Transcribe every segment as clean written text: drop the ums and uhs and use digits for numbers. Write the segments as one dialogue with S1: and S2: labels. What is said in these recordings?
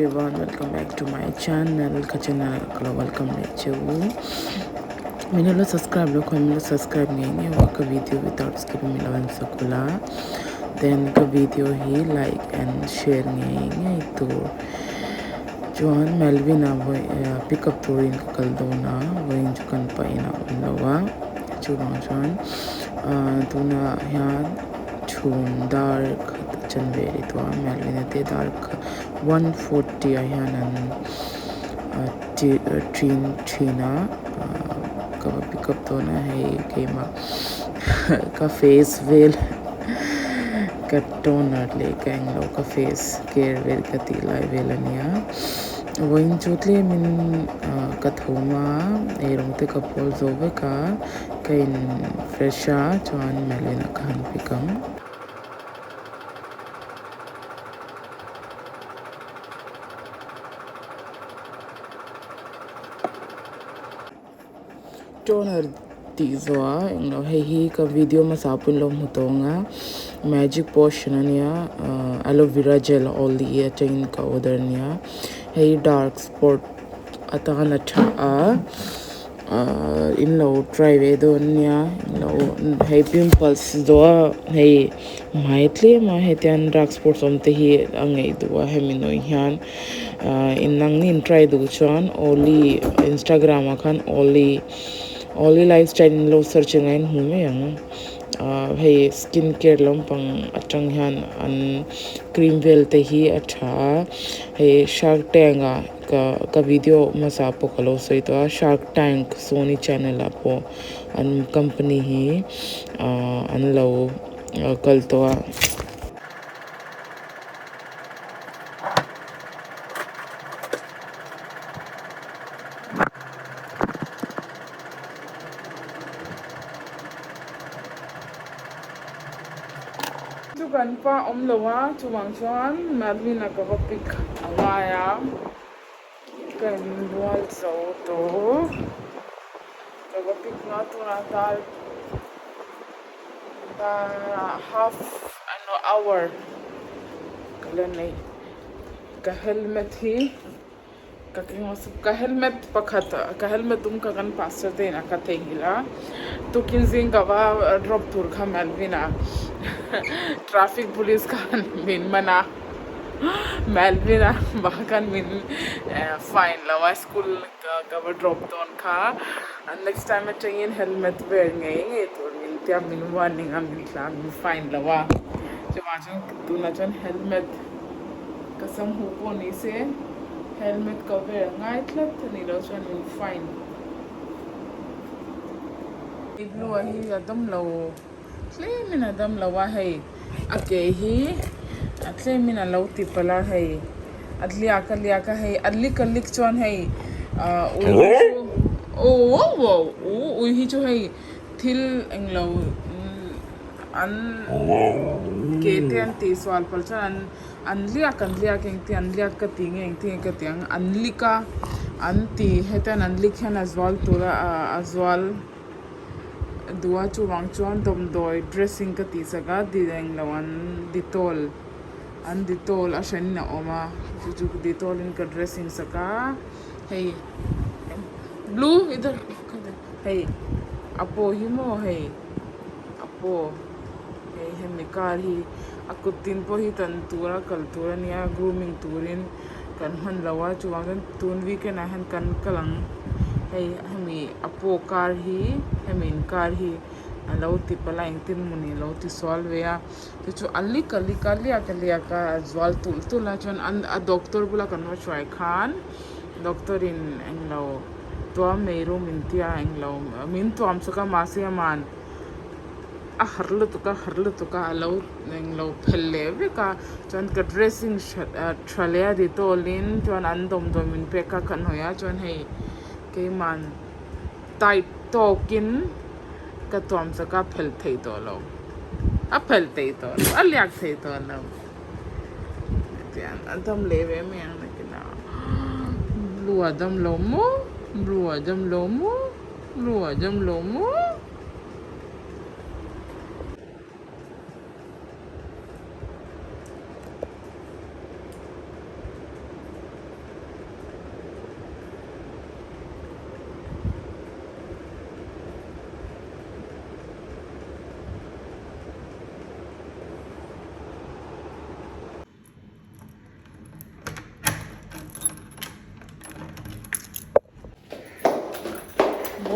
S1: everyone welcome back to my channel ka channel ah ka lo welcome leh che u min lo subscribe lo khawn min lo subscribe ngei ngei a ka video without skip in min lo en sak ula then ka video hi like and share ngei ngei tur chuan Melvin ah vawi pick up turin ka kal dawn a vawiin chu kan pah in a awm lo a chuvang chuan ah tunah hian. Chhun dar khat a chen ve rih tawh a Melvin a te dar khat 1:40 ah hian an train thin a ka va pick up dawn a hei keimah ka face vel ka toner leh ka englo ka face care vel ka tih lai vel a nia vawiin chu tlemin ka tho hma a eirawng te ka pawl zo vek a. Ka in fresh a chuan Melvin a ka han pick ang. Toner tih zawh a englo hei hi ka video hmasa pawhin lo hmu tawng a magic potion ania aloe vera gel oli atangin ka order ania hei dark spot atan a tha a. Ahh in lo try ve dawn nia in lo hei pimples zawh a hei hmai tlem a hetiang dark spots awm te hi a ngaih duh a hemi nawi hian ahh in nangni in try duh chuan oli instagram ah khan oli oli lifestyle in lo search anga in hmu mai ang ahh hei skin care lampang atang hian an cream vel te hi a tha a hei shark tank ah. Ka ka video hmasa pawh ka lo sawi tawh a shark tank sony channel ah pawh an company hi ah an lo kal tawh a. Chu kan pa awm lo a, chuvang chuan Melvin a ka va pick a ngai a, ka inbual zo tawh, ka va pick nghal tunah dar dar half an hour ka la nei, ka helmet hi. Ka keng hmasa ka helmet pakhat ka helmet dum kha kan pastor te in a ka theihnghilh a tukin zing ka va drop tur kha Melvin a traffic police khan min man a Melvin a bak khan min fine lo a school ka va drop dawn kha next time atangin helmet vel ngei ngei tur min tia min warning a min tla min fine lo a chuvang chuan tunah chuan helmet. Ka sam huh pawh ni se helmet ka ver ngai tlat a nih loh chuan min fine. Blue a hi a dam lo tlemin a dam lo a hei a ke hi a tlemin a lo ti palh a hei a liak a liak a hei a lik a lik chuan hei ah ui hi chu oh ui hi chu hei thil englo. An ke te an tih sual palh chuan an an liak an liak engtin an liak ka tih nge engtin nge ka tih ang an lik a an ti hetian an lik hian a zual tur a a zual duh a chuvang chuan dawmdawi dressing ka tih chak a di englo an dettol an dettol a hran in a awm a chu chu dettol in ka dressing sak a hei blue hei a pawh hi maw hei. A paw hei hemi car hi a kut tin pawh hi tan tura kal tur a nia grooming turin kan hman lo a chuvang chuan tun weekend ah hian kan kal ang hei hemi a paw car hi hemi in car hi a lo ti palh a engtin mawni a lo ti sual ve a chu chu a lik a lik a liak a liak a a zual tulh tulh a chuan an a doctor bula kan va hruai khan doctor in englo. Tuam nei ru min tia englo min tuam chuk a mahse aman a harh lutuk a harh lutuk a alo englo phel leh vek a chuan ka dressing tha leh a dettol in chuan an dawmdawi min pek kha ka hnawih a chuan hei keiman tight tawkin ka tuam chak a phelh theih tawh lo a phelh theih tawh lo a liak theih tawh lo. Tian a dam leh ve mai ang nakinah blue a dam lo maw blue a dam lo maw blue a dam lo maw.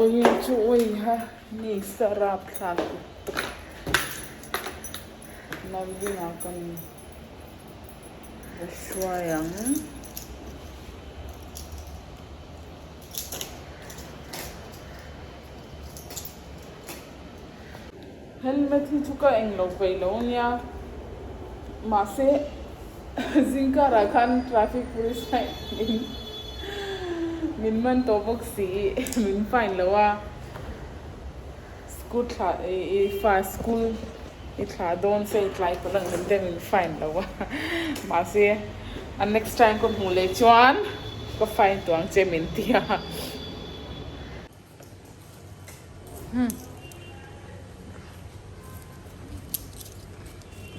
S1: Vawiin chu uiha ni sa rapthlak lutuk Melvin-a kan va hruai ang. Helmet hi chu ka englo peih lo ania mahse zingkarah khan traffic police a in min man tawh bawk si min fine lo a school thlah i fa school i thlah dawn se i tlai palh ang em te min fine lo a mahse a next time ka hmuh leh chuan ka fine tawh ang che min ti a.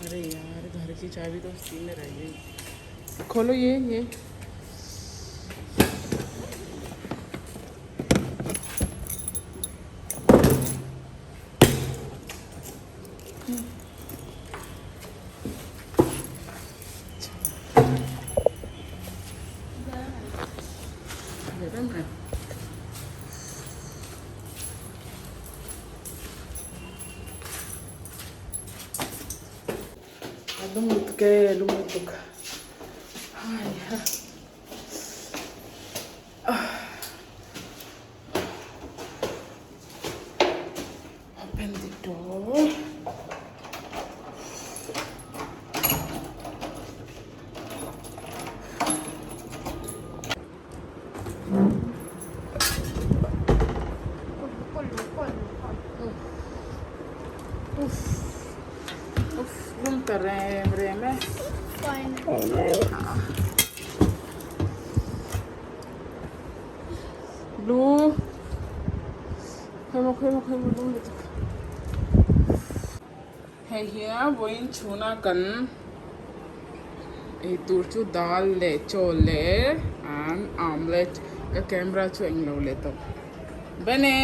S1: अरे यार घर की चाबी तो उसी में रह गई खोलो ये ये गरम है A lum lutuk e a lum lutuk hai ha open the door. Lum ta rem rem e. Lu khawimaw khawimaw khawimaw lum lutuk. Hei hi a vawiin chhuna kan eitur chu dal leh chaw leh an omelette ka camera chu englo leh tawp bene.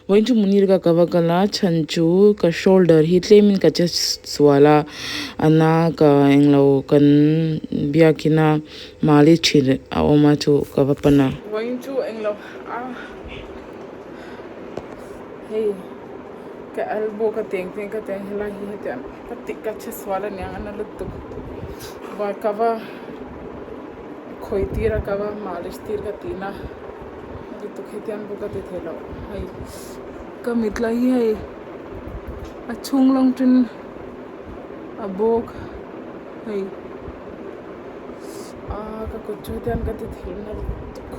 S1: Vawiin chu Munir ka ka va kal a chhan chu ka shoulder hi tlemin ka che sual a a na ka englo kan biakin a mali thin a awm a chu ka va pan a. Vawiin chu englo a hei ka elbow ka teng teng ka teng helai hi hetiang ka ti ka che sual aniang a na lutuk va ka va khawi tir a ka va malish tir ka tih na. Lutuk hetiang pawh ka ti thei loh hei ka mitla hi hei a chhung lawng ṭin a bawk hei ah ka kut chu hetiang ka ti thei na lutuk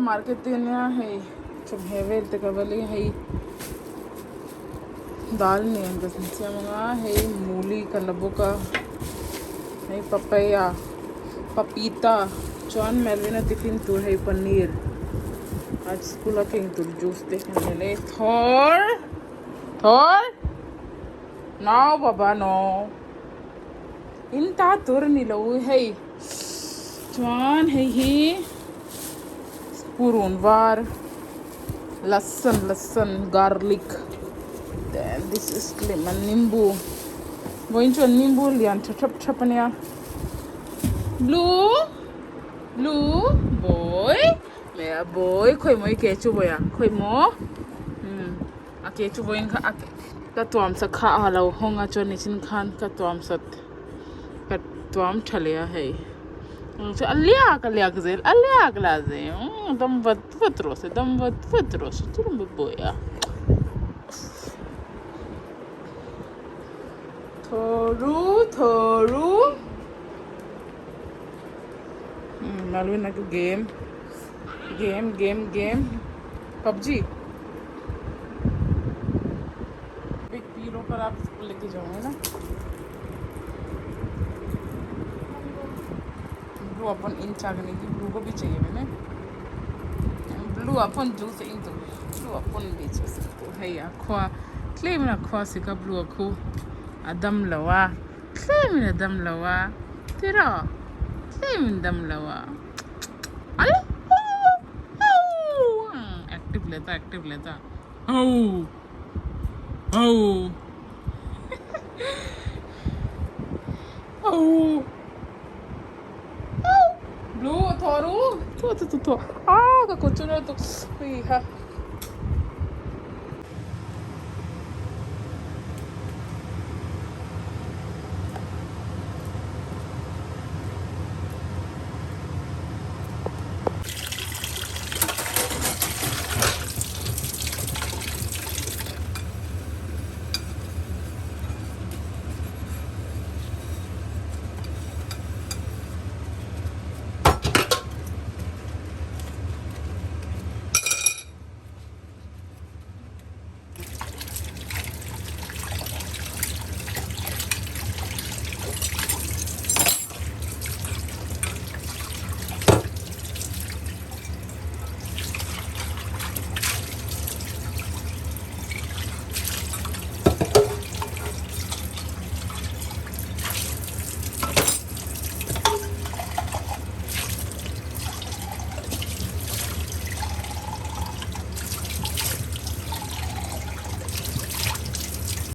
S1: market te ania hei chawhmeh vel te ka va lei a hei dal nen ka siam anga hei muli ka la bawk a hei papaya papita chuan Melvin a tiffin tur hei paneer a school a keng tur juice te kan nei leh thawr thawr no baba no in ta tur a ni lo hei chuan hei hi purun var. Lasan lasan garlic then this is lemon nimbu vawiin chuan nimbu lian tha thap thap ania blue blue boy mera boy khawi maw i ke chu vawi a khawi maw umm a ke chu vawiin kha a ka tuam sak kha a lo hawng a chuan nichin khan ka tuam sat ka tuam tha leh a hei. Chu a liak a liak zel a liak la zel dam vat vat rawh se dam vat vat rawh se chu rawng bawih a thaw ru thaw ru Malwina chu game game game game PUBG big पीरो पर आप school लेके जाओगे ना blue अपन इन चागने की ब्लू को भी चाहिए मैंने ब्लू अपन juice in तो ब्लू अपन भी juice तो है या खुआ tlem na khua sika blue a khu a dam lo a tlem in a dam lo a tiraw tlem in dam lo a. leh ta active leh ta Au! Au! Au! Au! Blue thaw ru! Thaw thaw thaw thaw! Aa ka kut chu na lutuk! Hui ha!